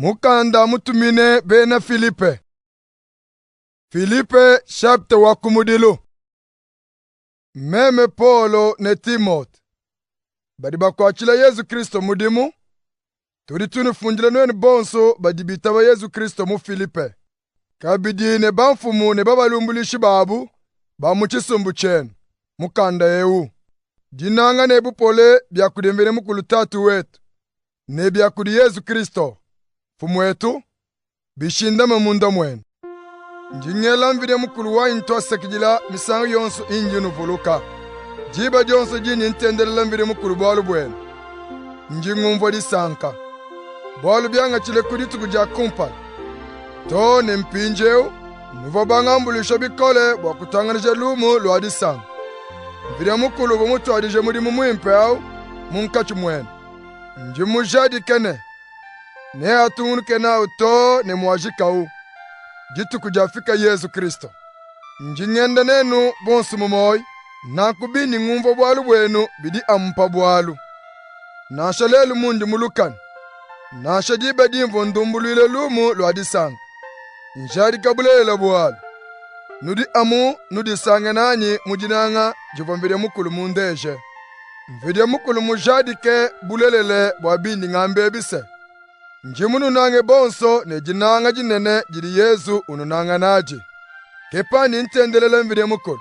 Mukanda mutumine bena Filipe. Filipe chapitre wa kumudilu. Meme Paulo ne Timote badi bakuatshila Yezu Kristo mudimu, tudi tunufundila nuenu bonso badi bitaba Yezu Kristo mu Filipe, kabidi ne bamfumu ne babalumbuluishi babu ba mu tshisumbu tshienu mukanda eu. Dinanga ne bupole bia kudi Mvidi Mukulu Tatu wetu ne bia kudi Yezu Kristo Mfumuetu bishindame munda muenu. Ndi ngela Mvidi Mukulu wanyi tuasakidila misangu yonso indi nuvuluka. Diba dionso dindi ntendelela Mvidi Mukulu bualu buenu, ndi ngumvua disanka, bualu biangatshile ku dituku dia kumpala too ne mpindieu nuvua bangambuluisha bikole bua kutangalaja lumu lua disanka. Mvidi Mukulu uvua mutuadije mudimu muimpe awu munkatshi muenu. Ndi mujadike ne, neatungunuke nawu too ne muajikawu dituku diafika Yezu Kristo. Ndi ngenda nenu bonso mu muoyo, nanku bindi ngumvua bualu buenu bidi amu pa bualu. Nansha lelu mundi mu lukanu, nansha diba dimvua ndumbuluila lumu lua disanka, njadika bulelela bualu nudi amu nudisanga nanyi mu dinanga divua Mvidi Mukulu mundeje. Mvidi Mukulu mujadike bulelela bua bindi ngamba ebi se, ndi mununange bonso ne dinanga dinene didi Yezu ununanga nadi. Ke pandi ntendelela Mvidi Mukulu,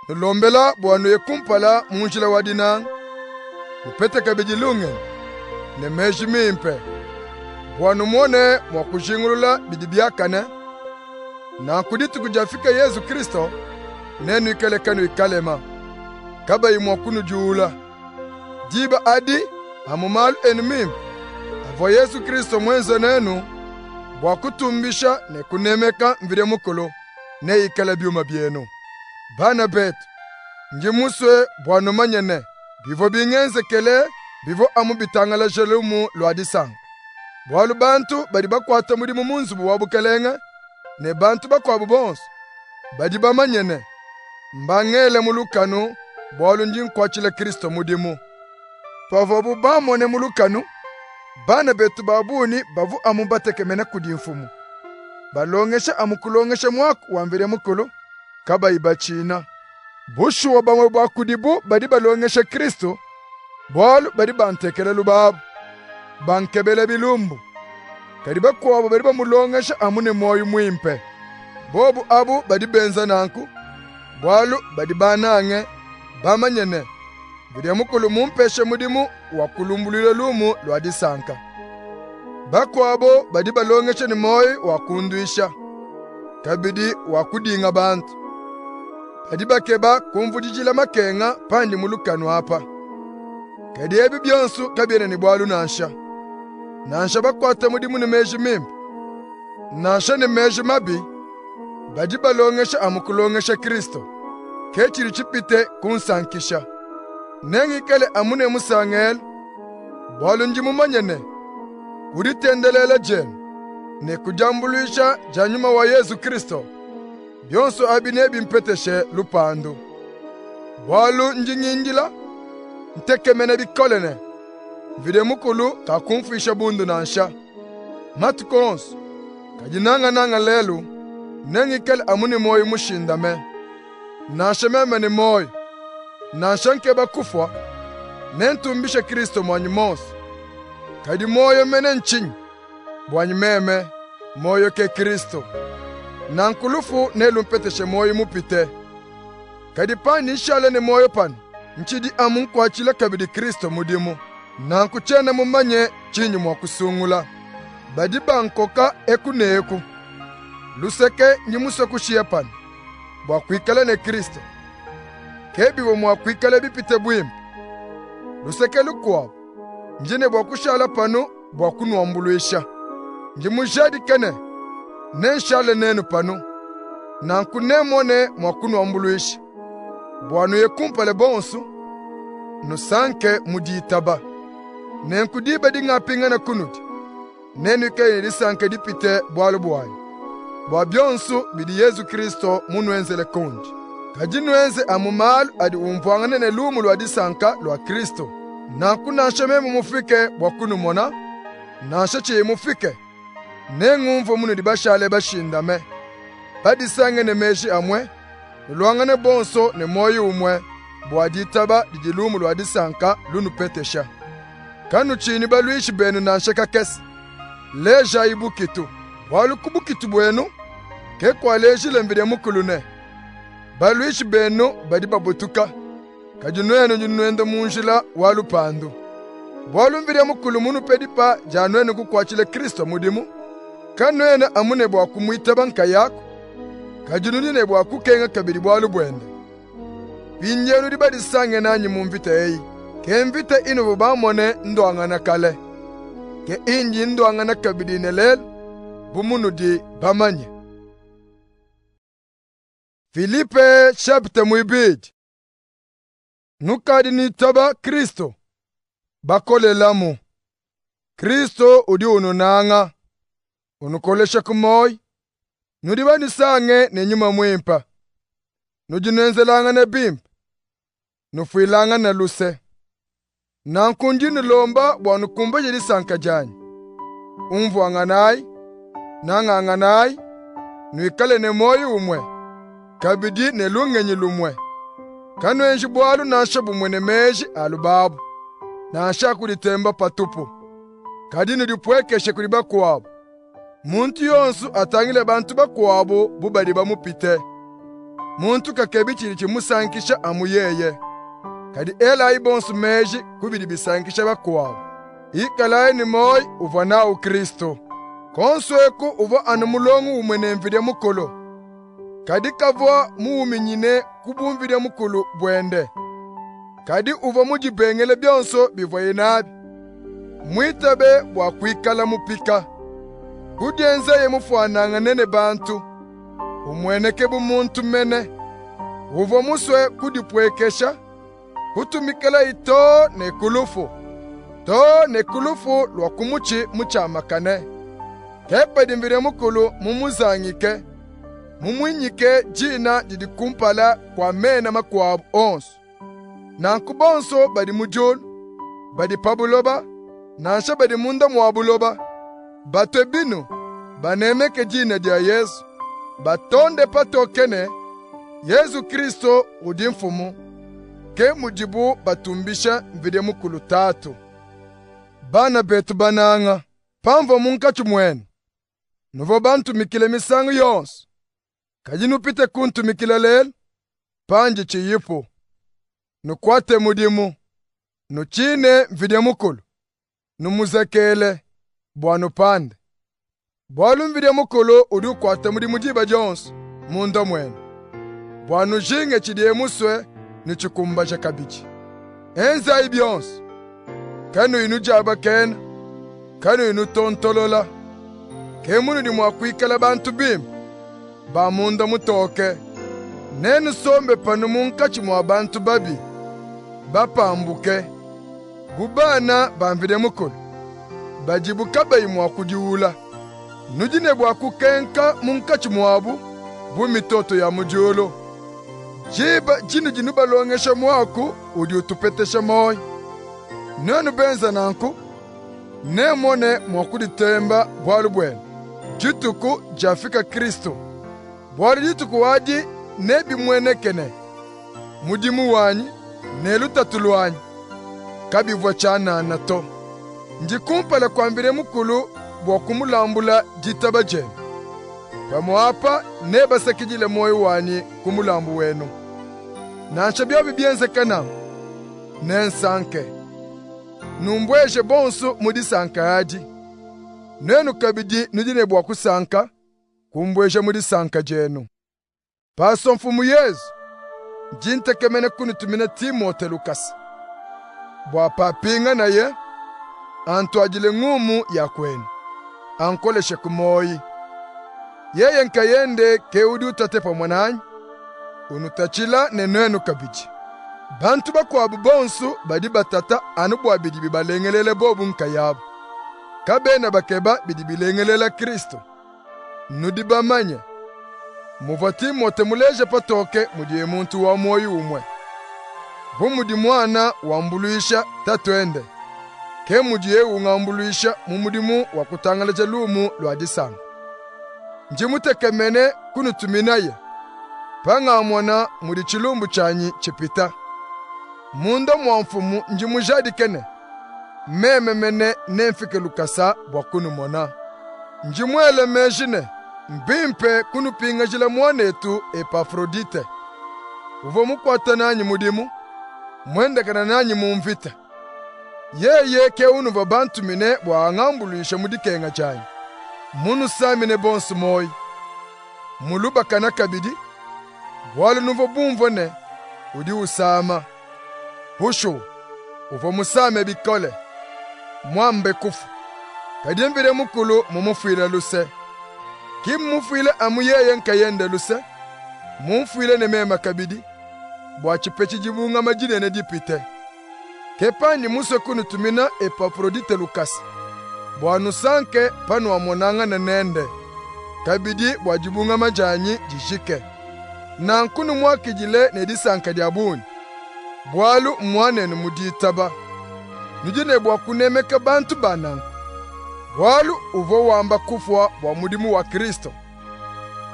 nulombela bua nuye kumpala mu njila wa dinanga, nupete kabidi lungenyi ne meji mimpe, bua numone mua kujingulula bidi biakane. Nanku dituku diafika Yezu Kristo, nenuikale kanuyi kalema, kabayi mua kunudiula. Diba adi, amu malu enu mimpe avua Yezu Kristo muenze nenu bua kutumbisha ne kunemeka Mvidi Mukulu neikale biuma bienu. Bana betu, ndi musue bua numanye ne, bivua bingenzekele bivua amu bitangalaje lumu lua disanka. Bualu bantu badi bakuata mudimu mu nzubu wa bukelenge ne bantu bakuabu bonso badi bamanye ne, mbangele mu lukanu bualu ndi nkuatshila Kristo mudimu. Pavuabu bammone mu lukanu, bana betu ba bungi bavua amu batekemena kudi Mfumu, balongesha amu kulongesha muaku wa Mvidi Mukulu, kabayi batshina. Bushuwa bamue ba kudibu badi balongesha Kristo, bualu badi bantekela lubabu, bankebela bilumbu. Kadi bakuabu badi bamulongesha amu ne muoyo muimpe. Bobu abu badi benza nanku, bualu badi bannange, bamanye ne, Mvidi Mukulu mmumpeshe mudimu wa kulumbuluila lumu lua disanka. Bakuabu badi balongesha ne muoyo wa kunduisha, kabidi wa kudinga bantu. Badi bakeba kumvudijila makenga pandi mu lukanu apa. Kadi ebi bionso kabiena ne bualu nansha. Nansha bakuate mudimu ne meji mimpe, nansha ne meji mabi, badi balongesha amu kulongesha Kristo. Ke tshidi tshipite kunsankisha. Nengikale amu ne musangelu, bualu ndi mumanye ne, ku ditendelela dienu ne ku diambuluisha dia Nyuma wa Yezu Kristo, bionso abi nebimpeteshe lupandu. Bualu ndi ngindila, ntekemena bikole ne, Mvidi Mukulu kakumfuisha bundu nansha. Matuku onsu, kadi nangananga lelu, nengikale amu ne muoyo mushindame. Nansha meme ne muoyo, nansha nkeba kufua, nentumbishe Kristo muanyi muonso. Kadi muoyo mene ntshinyi? Buanyi meme, muoyo ke Kristo. Nanku lufu nelumpeteshe muoyo mupite. Kadi pandi nshala ne muoyo panu, ntshidi amu nkuatshila kabidi Kristo mudimu. Nanku tshiena mumanye tshindi mua kusungula. Badi bankoka eku ne eku. Luseke ndi musue kushiya panu bua kuikala ne Kristo. Ke bivua mua kuikala bipite buimpe. Luseke lukuabu, ndi ne bua kushala panu bua kunuambuluisha. Ndi mujadike ne, nenshale nenu panu, nanku nemmone mua kunuambuluisha, bua nuye kumpala bonsu, nusanke mu ditaba. Nenku diba dingapingana kunudi, nenuikale ne disanka dipite bualu buanyi, bua bionsu bidi Yezu Kristo munuenzele kundi. Kadi nuenze amu malu adi umvuangana ne lumu lua disanka lua Kristo. Nanku nansha meme mufike bua kunumona, nansha tshiyi mufike, Nengumvue munudi bashale bashindame, badisange ne meji amue, nuluangane bonso ne muoyo umue bua ditaba didi lumu lua disanka lunupetesha. Kanutshinyi baluishi benu nansha kakese. Lejayi bukitu, bualu ku bukitu buenu ke kualejile Mvidi Mukulu ne, baluishi benu badi babutuka, kadi nuenu nudi nuenda mu njila wa lupandu. Bualu Mvidi Mukulu munupe dipa dia nuenu kukuatshila Kristo mudimu, kanuena amu ne bua kumuitaba nkayaku, kadi nudi ne bua kukenga kabidi bualu buende. Mpindieu nudi badisange nanyi mu mvita eyi, ke mvita inuvua bamone nduangana kale, ke indi nduangana kabidi ne lelu, bu munudi bamanye. Filipe chapitre muibidi. Nukadi nuitaba Kristo, bakolelamu. Kristo udi ununanga, unukolesha ku muoyo. Nudi banusange ne Nyuma Muimpe. Nudi nuenzelangana bimpe, nufuilangana luse. Nanku ndi nulomba bua nukumbaje disanka dianyi. Umvuanganayi, nanganganayi, nuikale ne muoyo umue, kabidi ne lungenyi lumue. Kanuenji bualu nansha bumue ne meji a lubabu, nansha a kuditemba patupu, kadi nudipuekeshe kudi bakuabu. Muntu yonso atangile bantu bakuabu bu badi bamupite. Muntu kakebi tshidi tshimusankisha amu yeye, kadi elayi bonso meji ku bidi bisankisha bakuabu. Ikalayi ne muoyo uvua nawu Kristo. Konso eku uvua anu mulongo umue ne Mvidi Mukulu, kadi kavua muuminyine ku bumvidi Mukulu buende, kadi uvua mudibengele bionso bivuaye nabi, muitabe bua kuikala mupika. Kudienzaye mufuanangane ne bantu, umueneke bu muntu mene. Uvua musue kudipuekesha, kutumikilaye too ne ku lufu, too ne ku lufu lua ku mutshi mutshiamakane. Ke padi Mvidi Mukulu mumuzangike, mumuinyike dina didi kumpala kua mena makuabu onso. Nanku bonso badi mu diulu, badi pa buloba, nansha badi munda mua buloba, batue binu, banemeke dina dia Yezu, batonde patoke ne, Yezu Kristo udi Mfumu. Ke mudibu batumbisha Mvidi Mukulu Tatu. Bana betu bananga, pamvua munkatshi muenu, nuvua bantumikile misangu yonso, kadi nupite kuntumikila lelu pandi tshiyipu. Nukuate mudimu, nutshine Mvidi Mukulu, numuzekele bua nupande. Bualu Mvidi Mukulu udi ukuata mudimu diba dionso munda muenu, bua nujinge tshidiye musue nutshikumbaje kabidi. Enzayi bionso, kanuyi nudiabakena, kanuyi nutontolola. Ke munudi mua kuikala bantu bimpe, ba munda mutoke. Nenusombe panu munkatshi mua bantu babi, bapambuke, bu bana ba Mvidi Mukulu, badibu kabayi mua kudiwula. Nudi ne bua kukenka munkatshi muabu bu mitoto ya mu diulu, diba dinudi nubalongesha muaku udi utupetesha muoyo. Nuenu benza nanku, nemmone mua kuditemba bualu buenu dituku diafika Kristo. Bualu dituku adi nebimueneke ne, mudimu wanyi ne lutatu luanyi kabivua tshianana to. Ndi kumpala kua Mvidi Mukulu bua kumulambula ditaba dienu. Pamuapa nebasakidile muoyo wanyi ku mulambu wenu. Nansha biobi bienzeka nanku, nensanke. Numbueje bonso mu disanka adi. Nuenu kabidi nudi ne bua kusanka, kumbueja mu disanka dienu. Pasua Mfumu Yezu, ndi ntekemena kunutumina Timote lukasa, bua papinganaye, antuadile ngumu ya kuenu, ankoleshe ku muoyi. Yeye nkayende ke udi utate pamue nanyi, unutatshila ne nuenu kabidi. Bantu bakuabu bonso badi batata anu bua bidi bibalengelela bobu nkayabu, kabena bakeba bidi bilengelela Kristo. Nudi bamanye muvua Timote muleje patoke mudiye muntu wa muoyo umue, bu mudi muana wambuluisha tatuende. Ke mudiye ungambuluisha mu mudimu wa kutangalaja Lumu lua Disanka. Ndi mutekemene kunutuminaye pangamona mudi tshilumbu tshianyi tshipita. Munda mua Mfumu ndi mujadike ne, meme mene nemfike lukasa bua kunumona. Ndi muele meji ne, mbimpe kunupingajila muanetu Epafrodite, uvua mukuate nanyi mudimu, muendakane nanyi mu mvita. Yeye ke unuvua bantumine bua angambuluishe mu dikenga dianyi. Mmunusamine bonsu muoyi, mmulubakana kabidi, bualu nuvua bumvue ne, udi usama. Bushuwa, uvua musame bikole, muambe kufua. Kadi Mvidi Mukulu mmumufuile luse. Ki mmufuile amu yeye nkayende luse, mmumfuile ne meme kabidi, bua tshipetshi dibungama dinene dipite. Ke pandi musue kunutumina Epafrodite lukasa, bua nusanke panuamonangana nende, kabidi bua dibungama dianyi dijike. Nanku numuakidile ne disanka dia bungi, bualu mmuanenu mu ditaba. Nudi ne bua kunemeka bantu ba nanku, bualu uvua wamba kufua bua mudimu wa Kristo.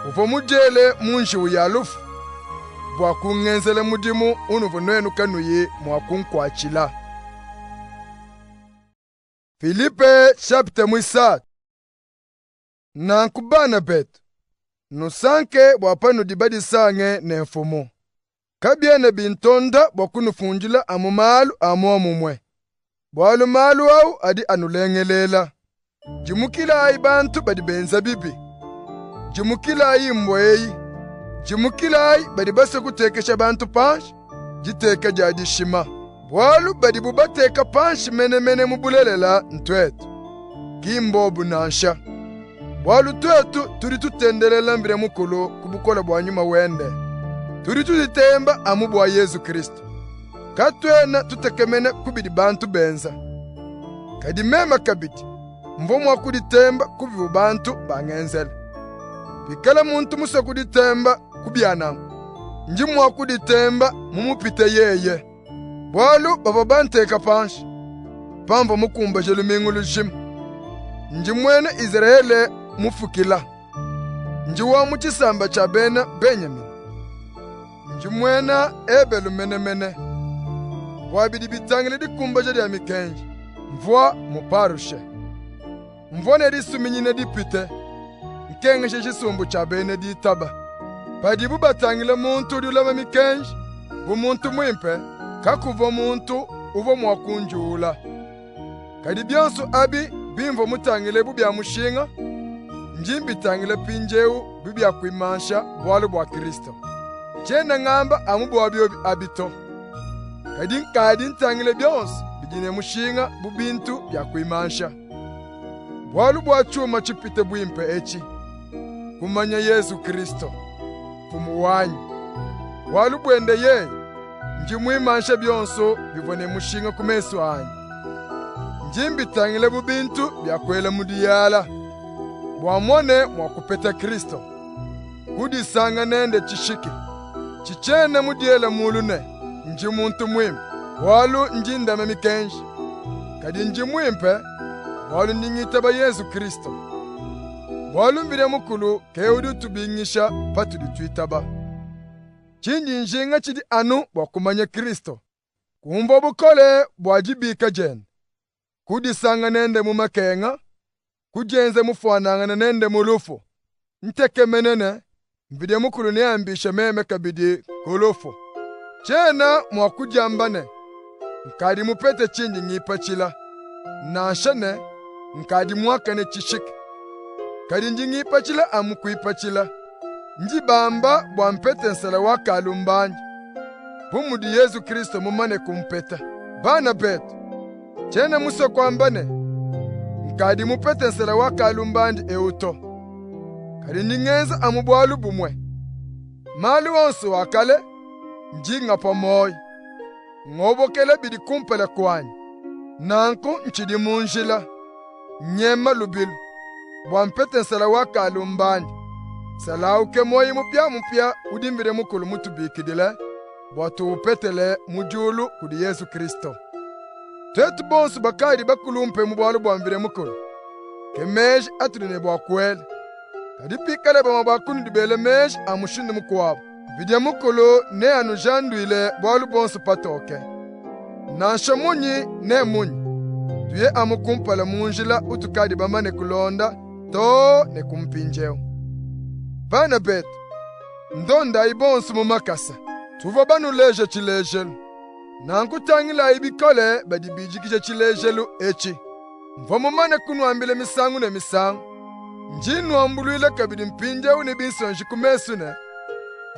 Uvua mudiele mu njiwu ya lufu bua kungenzela mudimu unuvua nuenu kanuyi mua kunkuatshila. Filipe chapitre muisatu. Nanku bana betu, nusanke bua panudi badisange ne Mfumu. Kabiena bintonda bua kunufundila amu malu a muomumue, bualu malu au adi anulengelela. Dimukilayi bantu badi benza bibi, dimukilayi mbua eyi, dimukilayi badi basue kutekesha bantu panshi diteka dia dishima, bualu badibu bateka panshi menemene mu bulelela ntuetu, ki mbobu nansha. Bualu tuetu tudi tutendelela Mvidi Mukulu ku bukole bua Nyuma wende. Tudi tuditemba amu bua Yezu Kristo. Katuena tutekemena ku bidi bantu benza. Kadi meme kabidi mvua mua kuditemba ku bivua bantu bangenzela. Pikala muntu musue kuditemba ku bia nanku, ndi mua kuditemba mumupite yeye. Bualu bavua banteka panshi pamvua mukumbaje lumingu lujima. Ndi muena Izrayele mufukila. Ndi wa mu tshisamba tshia bena Benyamine. Ndi muena Ebelu menemene. Bua bidi bitangila dikumbaja dia mikenji, mvua Muparushe. Mvua ne disuminyina dipite, nkengesha tshisumbu tshia bena ditaba. Padibu batangila muntu udi ulama mikenji bu muntu muimpe, kakuvua muntu uvua mua kundiula. Kadi bionsu abi bimvua mutangile bu bia mushinga, ndi mbitangila mpindiewu bu bia kuimansha bualu bua Kristo. Tshiena ngamba amu bua biobi abi to, kadi nkadi ntangila bionsu bidi ne mushinga bu bintu bia kuimansha. Bualu bua tshiuma tshipite buimpe etshi, kumanya Yezu Kristo, Mfumu wanyi. Bualu buende yeye, ndi muimanshe bionso bivua ne mushinga ku mesu anyi. Ndi mbitangila bu bintu bia kuela mu diyala, bua mmone mua kupeta Kristo, kudisanga nende tshishiki. Tshitshiena mudiele mulu ne, ndi muntu muimpe, bualu ndi ndama mikenji, kadi ndi muimpe bualu ndi ngitaba Yezu Kristo. Bualu Mvidi Mukulu ke udi utubingisha patudi tuitaba. Tshindi njinga tshidi anu bua kumanya Kristo, kumvua bukole bua dibika diende, kudisanga nende mu makenga, kudienza mufuanangane nende mu lufu, ntekemene ne, Mvidi Mukulu neambishe meme kabidi ku lufu. Tshiena mua kudiamba ne, nkadi mupete tshindi ngipatshila, nansha ne, nkadi muakane tshishiki. Kadi ndi ngipatshila amu kuipatshila, ndibamba bua mpete nsala wa kalumbandi, bu mudi Yezu Kristo mumane kumpeta. Bana betu, tshiena musue kuamba ne, nkadi mupete nsala wa kalumbandi ewu to. Kadi ndi ngenza amu bualu bumue. Malu onso a kale ndi ngapua muoyo, ngobokela bidi kumpala kuanyi. Nanku ntshidi mu njila, nyema lubilu, bua mpete nsala wa kalumbandi. Nsala awu ke muoyo mupiamupia udi Mvidi Mukulu mutubikidile bua tuupetele mu diulu kudi Yezu Kristo. Tuetu bonso bakadi bakulumpe mu bualu bua Mvidi Mukulu, ke meji atudi ne bua kuela. Kadi pikala bamue ba kunudi bela meji a mushindu mukuabu, Mvidi Mukulu neanujanduile bualu buonso patoke. Nansha munyi ne munyi, tuye amu kumpala mu njila utukadi bamane kulonda too ne ku mpindieu. Bana betu, ndondayi bonso mu makasa. Tuvua banuleje tshilejelu. Nanku tangilayi bikole badi bidikija tshilejelu etshi. Mvua mumane kunuambila misangu ne misangu, ndi nnuambuluila kabidi mpindieu ne binsonji ku mesu ne,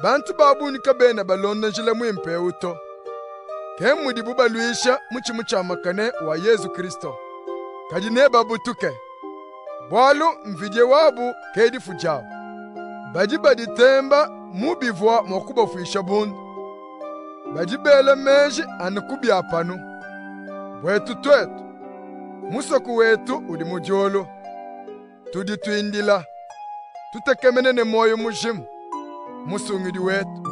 bantu ba bungi kabena balonda njila muimpe eu to. Ke mudibu baluisha mutshi mutshiamakane wa Yezu Kristo. Kadi nebabutuke, bualu mvidie wabu ke difu diabu. Badi baditemba mu bivua mua kubafuisha bundu. Badi bela meji anu ku bia panu. Buetu tuetu, musoko wetu udi mu diulu. Tudi tuindila, tutekemene ne muoyo mujima Musungidi wetu,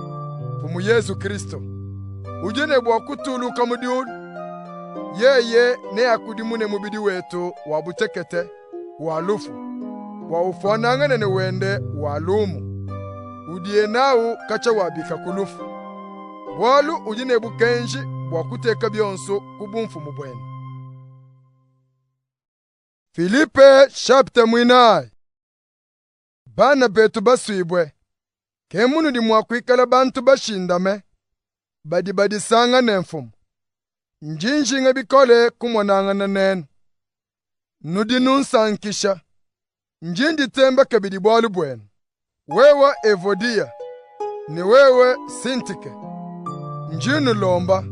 Mfumu Yezu Kristo, udi ne bua kutuluka mu diulu. Yeye neakudimune mubidi wetu wa butekete wa lufu, bua ufuanangane ne wende wa lumu, udiye nawu katshia wabika ku lufu. Bualu udi ne bukenji bua kuteka bionso ku bumfumu buende. Filipe chapitre muinayi. Bana betu basuibue, ke munudi mua kuikala bantu bashindame, badi badisanga ne Mfumu. Ndi njinga bikole kumonangana nenu. Nudi nunsankisha. Ndi nditemba kabidi bualu buenu, wewe Evodiya ne wewe Sintike. Ndi nnulomba,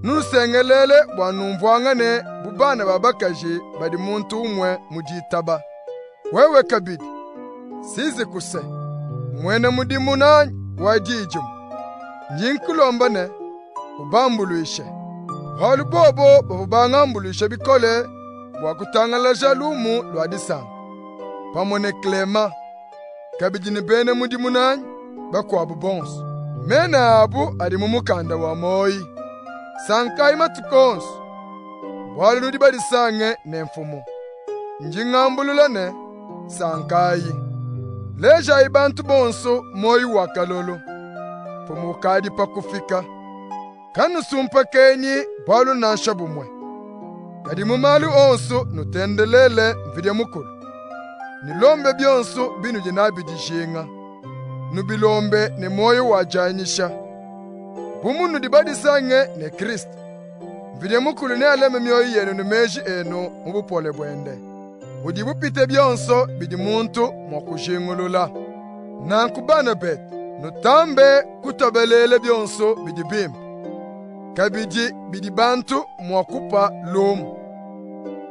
nusengelele bua numvuangane bu bana ba bakaji badi muntu umue mu ditaba. Wewe kabidi, Sizikuse, muena mudimu nanyi wa diyi dimue, ndi nkulomba ne, ubambuluishe, bualu bobo bavua bangambuluisha bikole bua kutangalaja lumu lua disanka, pamue ne Klema, kabidi ne bena mudimu nanyi bakuabu bonso. Mena abu adi mu mukanda wa muoyi. Sankayi matuku onso, bualu nudi badisange ne Mfumu. Ndi ngambulula ne, sankayi. Lejayi bantu bonso muoyi wa kalolo. Mfumu ukadi pa kufika. Kanusumpakenyi bualu nansha bumue, kadi mu malu onso nutendelele Mvidi Mukulu. Nulombe bionso binudi nabi dijinga, nubilombe ne muoyo wa dianyisha. Bu munudi badisange ne Kristo, Mvidi Mukulu nealame mioyo yenu ne meji enu mu bupole buende, budi bupite bionso bidi muntu mua kujingulula. Nanku bana betu, nutambe kutabalela bionso bidi bimpe, kabidi bidi bantu mua kupa lumu.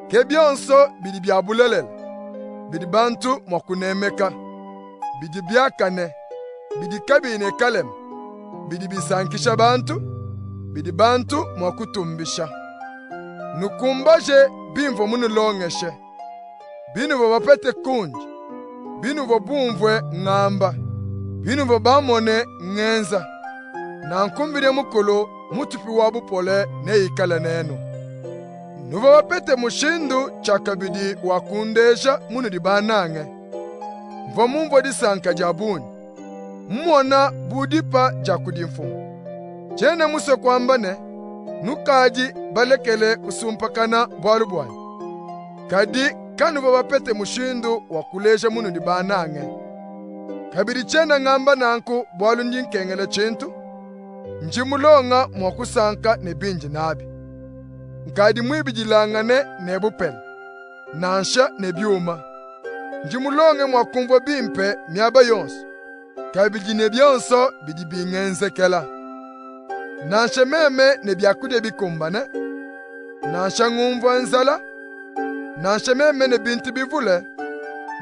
Ke bionso bidi bia bulelela, bidi bantu mua kunemeka, bidi biakane, bidi kabiyi ne kalema, bidi bisankisha bantu, bidi bantu mua kutumbisha. Nukumbaje bimvua munulongeshe, binuvua bapete kundi, binuvua bumvue ngamba, binuvua bamone ngenza. Nanku Mvidi Mukulu mutupi wa bupole neikale nenu. Nuvua bapete mushindu tshiakabidi wa kundeja munudi bannange. Mvua mumvue disanka dia bungi, mmona bu dipa dia kudi Mfumu. Tshiena musue kuamba ne, nukadi balekele kusumpakana bualu buanyi. Kadi kanuvua bapete mushindu wa kuleja munudi bannange. Kabidi tshiena ngamba nanku bualu ndi nkengela tshintu. Ndi mulonga mua kusanka ne bindi nabi. Nkadi muibidilangane ne bupele, nansha ne biuma. Ndi mulonge mua kumvua bimpe miaba yonso, kabidi ne bionso bidi bingenzekela. Nansha meme ne biakudia bikumbane, nansha ngumvua nzala, nansha meme ne bintu bivule,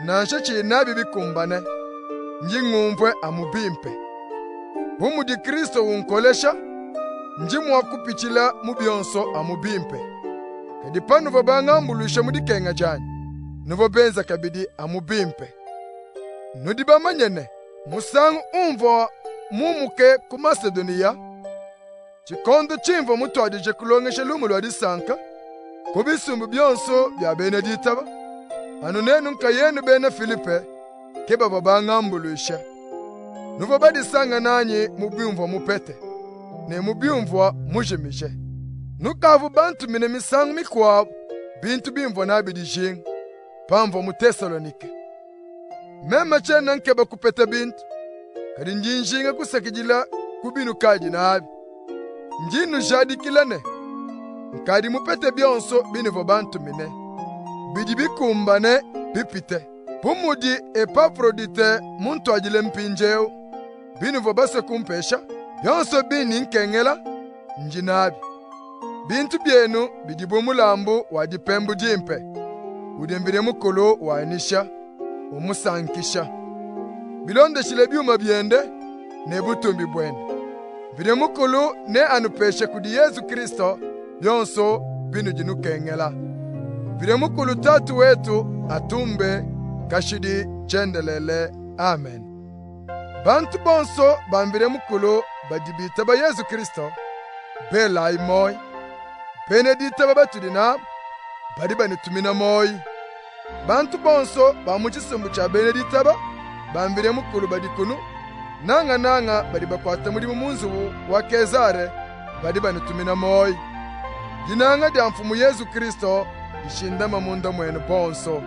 nansha tshiyi nabi bikumbane, ndi ngumvue amu bimpe. Bu mudi Kristo unkolesha, ndi mua kupitshila mu bionso amu bimpe. Kadi panuvua bangambuluishe mu dikenga dianyi, nuvua benza kabidi amu bimpe. Nudi bamanye ne, musangu umvua mumuke ku Masedoniya, tshikondo tshimvua mutuadije kulongesha Lumu lua Disanka, Ku bisumbu bionso bia bena ditaba, anu nenu nkayenu bena Filipe ke bavua bangambuluisha. Nuvua badisanga nanyi mu bimvua mupete ne mu bimvua mujimije. Nukavua bantumine misangu mikuabu bintu bimvua nabi dijinga pamvua mu Tesalonike. Meme tshiena nkeba kupeta bintu, kadi ndi njinga kusakidila ku binukadi nabi. Ndi nnujadikila ne, nkadi mupete bionso binuvua bantumine, bidi bikumbane bipite. Bu mudi Epafrodite muntuadile mpindieu binuvua basue kumpesha, bionso bindi nkengela ndi nabi. Bintu bienu bidi bu mulambu wa dipembu dimpe, udi Mvidi Mukulu wanyisha, umusankisha. Bilondeshile biuma biende ne butumbi buende, Mvidi Mukulu neanupeshe kudi Yezu Kristo bionso binudi nukengela. Mvidi Mukulu Tatu wetu atumbe kashidi tshiendelele. Amen. Bantu bonso ba Mvidi Mukulu badi bitaba Yezu Kristo, belayi muoyo. Bena ditaba batudi nabu badi banutumina muoyo. Bantu bonso ba mu tshisumbu tshia bena ditaba ba Mvidi Mukulu badi kunu, nangananga badi bakuata mudimu mu nzubu wa Kezare, badi banutumina muoyo. Dinanga dia Mfumu Yezu Kristo dishindame munda muenu bonso.